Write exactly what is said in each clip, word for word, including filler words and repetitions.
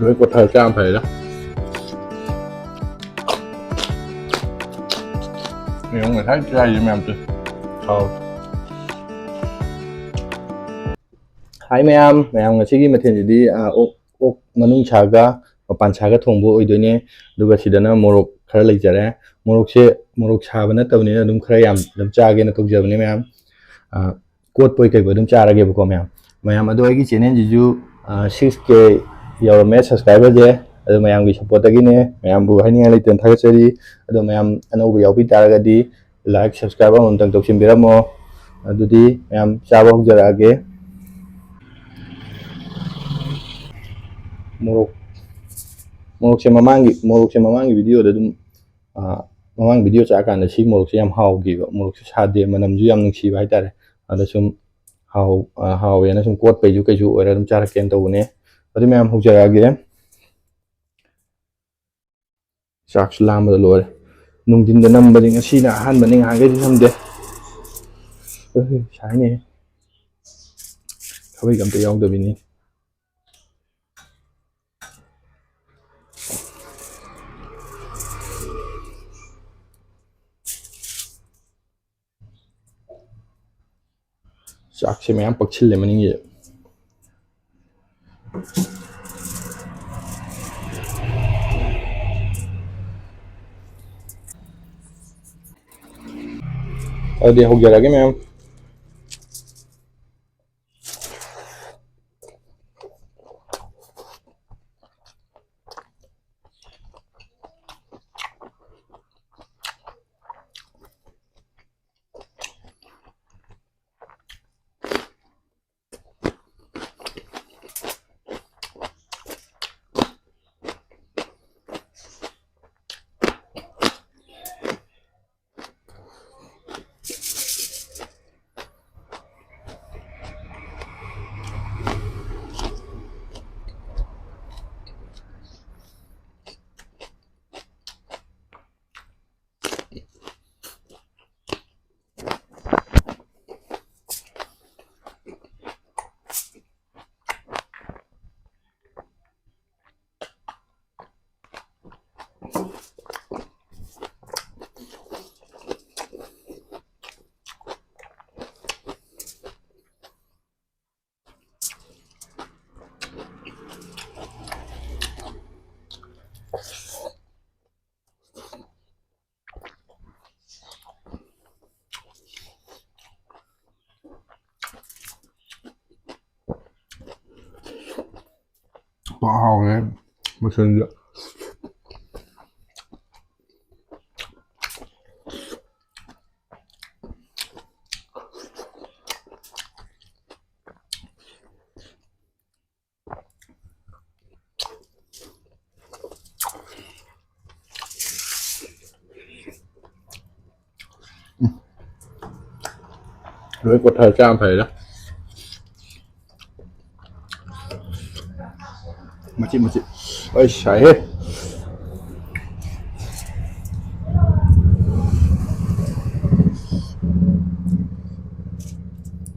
ꯂꯣꯏ ꯀꯣꯊꯔ ꯆꯥ ꯌꯥꯝ ꯐꯩꯗ꯫ ꯌꯦꯔꯨꯝ ꯉꯁꯥꯏ ꯆꯥꯏꯁꯦ ꯃꯌꯥꯝꯁꯦ꯫ ꯍꯥꯎ꯫ ꯍꯥꯏ ꯃꯌꯥꯝ, ꯃꯌꯥꯝ ꯉꯁꯤꯒꯤ ꯃꯊꯦꯜꯁꯤꯗꯤ, ꯑ, ꯑꯣꯛ, ꯑꯣꯛ ꯃꯅꯨꯡ ꯁꯥꯒ ꯃꯄꯥꯟ ꯁꯥꯒ ꯊꯣꯡꯕ ꯑꯣꯏꯗꯣꯏꯅꯦ꯫ ꯑꯗꯨꯒ ꯁꯤꯗꯅ ꯃꯣꯔꯣꯛ ꯈꯔ ꯂꯩꯖꯔꯦ꯫ ꯃꯣꯔꯣꯛꯁꯦ, ꯃꯣꯔꯣꯛ ꯁꯥꯕ ꯅꯠꯇꯕꯅꯤꯅ ꯑꯗꯨꯝ ꯈꯔ ꯌꯥꯝ ꯑꯗꯨꯝ ꯆꯥꯒꯦꯅ ꯇꯧꯖꯕꯅꯦ ꯃꯌꯥꯝ꯫ ꯑ, ꯀꯣꯠꯄꯣꯏ ꯀꯩꯕꯣꯏ ꯑꯗꯨꯝ ꯆꯥꯔꯒꯦꯕꯀꯣ ꯃꯌꯥꯝ꯫ ꯃꯌꯥꯝ ꯑꯗꯣ ꯑꯩꯒꯤ channelꯁꯤꯁꯨ, ꯑ, six K ꯌꯧꯔꯝꯃꯦ subscriberꯁꯦ꯫ ꯑꯗꯣ ꯃꯌꯥꯝꯒꯤ supportꯇꯒꯤꯅꯦ꯫ ꯃꯌꯥꯝꯕꯨ ꯍꯥꯏꯅꯤꯡꯉꯥꯏ ꯂꯩꯇꯅ ꯊꯥꯒꯠꯆꯔꯤ꯫ ꯑꯗꯣ ꯃꯌꯥꯝ ꯑꯅꯧꯕ ꯌꯥꯎꯕꯤ ꯇꯥꯔꯒꯗꯤ like, subscribe ꯑꯃꯃꯝꯇꯪ ꯇꯧꯁꯤꯟꯕꯤꯔꯝꯃꯣ꯫ ꯑꯗꯨꯗꯤ ꯃꯌꯥꯝ ꯆꯥꯕ ꯍꯧꯖꯔꯛꯑꯒꯦ꯫ ꯃꯣꯔꯣꯛ, ꯃꯣꯔꯣꯛꯁꯦ ꯃꯃꯥꯡꯒꯤ, ꯃꯣꯔꯣꯛꯁꯦ ꯃꯃꯥꯡꯒꯤ videoꯗ ꯑꯗꯨꯝ, ꯑ, ꯃꯃꯥꯡ video ꯆꯥꯀꯥꯟꯗ ꯁꯤ ꯃꯣꯔꯣꯛꯁꯦ ꯌꯥꯝ ꯍꯥꯎꯈꯤꯕ꯫ ꯃꯣꯔꯣꯛꯁꯦ ꯁꯥꯗꯦ, ꯃꯅꯝꯁꯨ ꯌꯥꯝ ꯅꯨꯡꯁꯤꯕ ꯍꯥꯏꯇꯥꯔꯦ꯫ ꯑꯗ ꯁꯨꯝ ꯍꯥꯎ-, ꯑ, ꯍꯥꯎꯋꯦꯅ ꯁꯨꯝ ꯀꯣꯠꯄꯩꯁꯨ ꯀꯩꯁꯨ ꯑꯣꯏꯔ ꯑꯗꯨꯝ ꯆꯥꯔꯛꯀꯦꯅ ꯇꯧꯕꯅꯦ꯫ ꯑꯗꯨ ꯃꯌꯥꯝ ꯍꯧꯖꯔꯛꯑꯒꯦ꯫ ꯆꯥꯛꯁꯨ ꯂꯥꯝꯕꯗ ꯂꯣꯏꯔꯦ꯫ ꯅꯨꯡꯊꯤꯟꯗ ꯅꯝꯕꯗꯤ ꯉꯁꯤꯅ ꯑꯍꯥꯟꯕꯅꯤ, ꯉꯍꯥꯟꯈꯩꯗꯤ ꯅꯝꯗꯦ꯫ ꯑꯩ ꯁꯥꯏꯅꯦ꯫ ꯊꯕꯛ ꯑꯝꯇ ꯌꯥꯎꯗꯕꯤꯅꯤ꯫ ꯆꯥꯛꯁꯦ ꯃꯌꯥꯝ ꯄꯛꯁꯤꯜꯂꯦ ꯃꯅꯤꯡꯒꯤ꯫ ꯑꯗꯨꯗꯤ ꯍꯧꯖꯔꯒꯦ ꯃꯌꯥꯝ꯫ ꯄꯥꯛ ꯍꯥꯎꯔꯦ ꯃꯁꯟꯁꯦ꯫ ꯂꯣꯏ ꯀꯣꯠꯊꯔ ꯆꯥꯕ ꯐꯩꯗ꯫ ꯃꯆꯤꯠ ꯃꯆꯤꯠ꯫ ꯑꯩ ꯁꯥꯏꯍꯦ꯫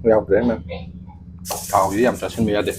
ꯌꯥꯎꯗ꯭ꯔꯦ ꯃꯌꯥꯝ꯫ ꯊꯥꯎꯁꯤꯗꯤ ꯌꯥꯝ ꯆꯥꯁꯤꯟꯕ ꯌꯥꯗꯦ꯫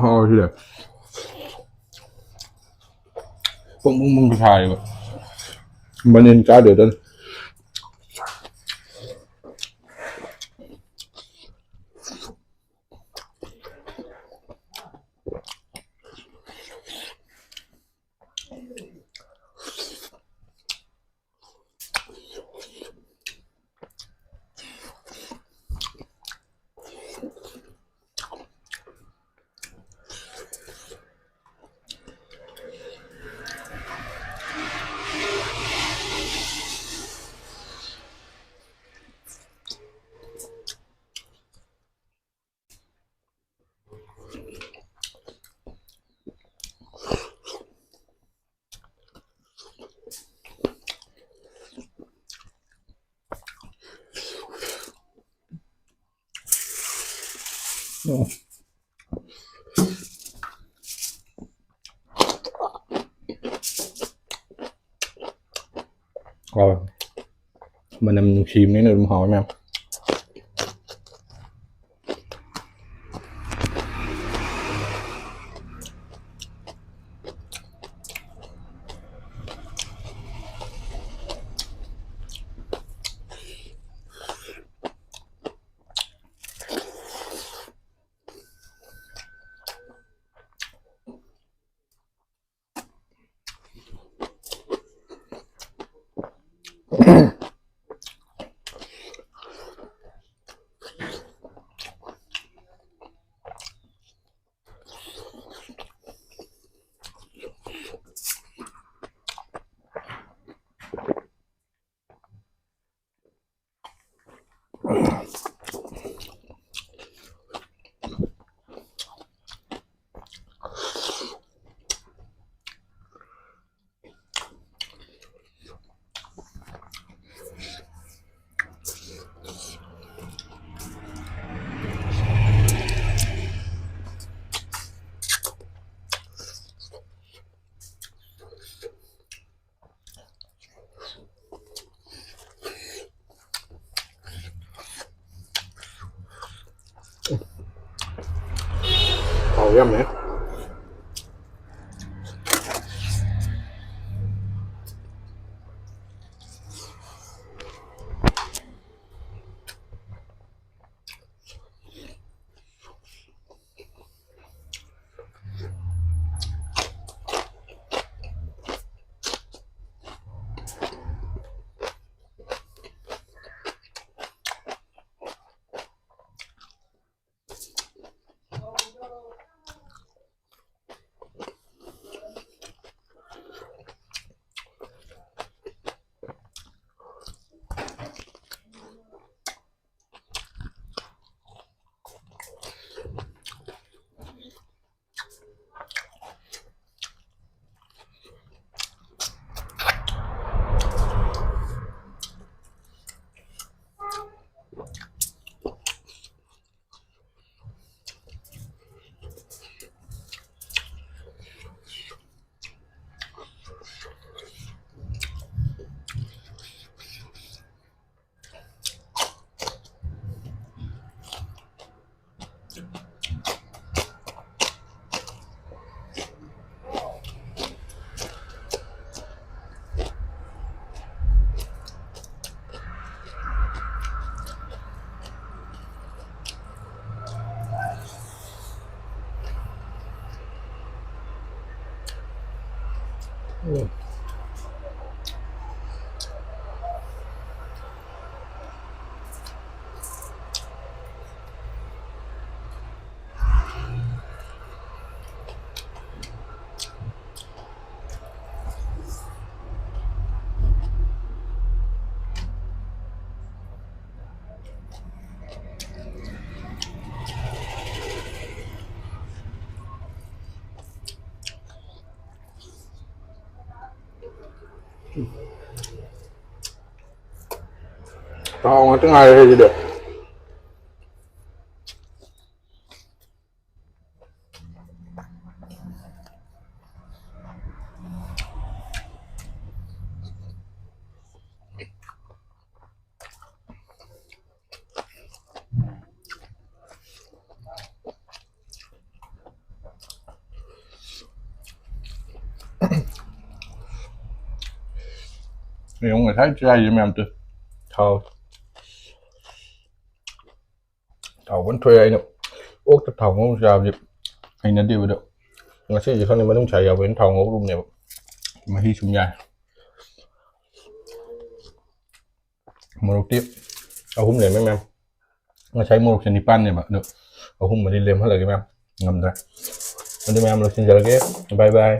ꯍꯥꯎꯔꯦ ꯁꯤꯗꯤ꯫ ꯄꯨꯡ ꯄꯨꯡ ꯄꯨꯡ ꯁꯥꯔꯤꯕ꯫ ꯃꯅꯤꯟ ꯆꯥꯗꯦꯗ꯫ ꯎꯝ꯫ ꯍꯥꯎꯋꯦ꯫ ꯃꯅꯝ ꯅꯨꯡꯁꯤꯕꯅꯤꯅ ꯑꯗꯨꯝ ꯍꯥꯎꯋꯦ ꯃꯌꯥꯝ꯫ ꯍꯥꯎ ꯌꯥꯝꯃꯦ꯫ ꯎꯝ꯫ ꯊꯥꯎ ꯉꯥꯛꯇ ꯉꯥꯏꯔꯦ ꯁꯤꯗꯤ꯫ ꯌꯦꯡꯉꯨ, ꯉꯁꯥꯏ ꯆꯥꯏꯁꯦ ꯃꯌꯥꯝꯗꯣ ꯊꯥꯎ꯫ ꯊꯥꯎ ꯐꯖꯅ ꯊꯣꯛꯑꯦ꯫ ꯑꯩꯅ ꯑꯣꯛꯇ ꯊꯥꯎ ꯉꯧꯔ ꯆꯥꯕꯁꯦ ꯍꯩꯅꯗꯦꯕ꯫ ꯑꯗꯣ ꯉꯁꯤꯁꯦ ꯈꯪꯗꯦ, ꯃꯅꯨꯡꯁꯥ ꯌꯥꯎꯕꯅꯤꯅ ꯊꯥꯎ ꯉꯧꯔꯨꯕꯅꯦꯕ꯫ ꯃꯍꯤ ꯁꯨꯝ ꯌꯥꯏ꯫ ꯃꯣꯔꯣꯛꯇꯤ ꯑꯍꯨꯝ ꯂꯩꯔꯝꯃꯦ ꯃꯌꯥꯝ꯫ ꯉꯁꯥꯏ ꯃꯣꯔꯣꯛꯁꯦ ꯅꯤꯄꯥꯟꯅꯦꯕ, ꯑꯗꯣ ꯑꯍꯨꯝ ꯃꯔꯤ ꯂꯦꯝꯍꯜꯂꯒꯦ ꯃꯌꯥꯝ, ꯉꯝꯗ꯭ꯔꯦ꯫ ꯑꯗꯨ ꯃꯌꯥꯝ ꯂꯣꯏꯁꯤꯟꯖꯔꯒꯦ, bye bye꯫